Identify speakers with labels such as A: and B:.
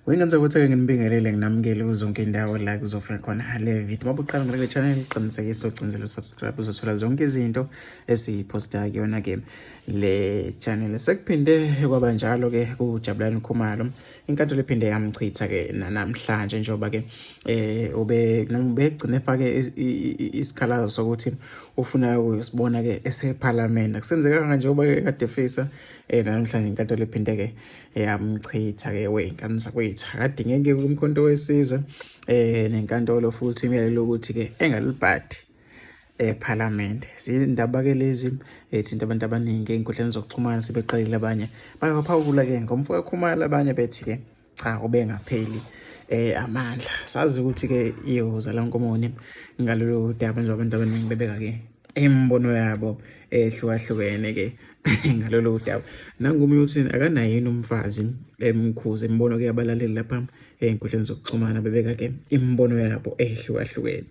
A: Wengenza ukuthi-ke nginibingelele nginamukele kuzonke indawo la kuzofika khona le video. Uma uqala ngale channel qinisekisa ucinzele usubscribe uzothola zonke izinto esiyiphosta kuyona-ke le channel. Sekuphinde kwaba njalo-ke kuJabulani Khumalo. Inkantolo iphinde yamchitha-ke namhlanje njengoba-ke ube noma ubegcine efake isikhalazo sokuthi ufuna ukuyosibona-ke esephalamende. Akusenzekanga njengoba-ke kade efisa namhlanje inkantolo iphinde-ke yamchitha-ke wey'ngane zakwethu akadingeki kumkhonto wesizwe nenkantolo futhi imyalelo ukuthi-ke engalibhadi ephalamende. Zindaba-ke lezi ethinta abantu abaningi ey'nkundleni zokuxhumana sebeqalile abanye bayaphawula-ke ngomfo kaKhumalo abanye bethi-ke cha ubengapheli amandla. Sazi ukuthi-ke iyoza la nkomoni ngalolu daba njengoba abantu abaningi bebeka-ke imibono yabo ehlukahlukene-ke ngalolu daba. Nangu omunye uthi akanaye yini umfazi emkhuze imibono-ke yabalaleli lapha ey'nkundleni zokuxhumana bebeka-ke imibono yabo ehlukahlukene.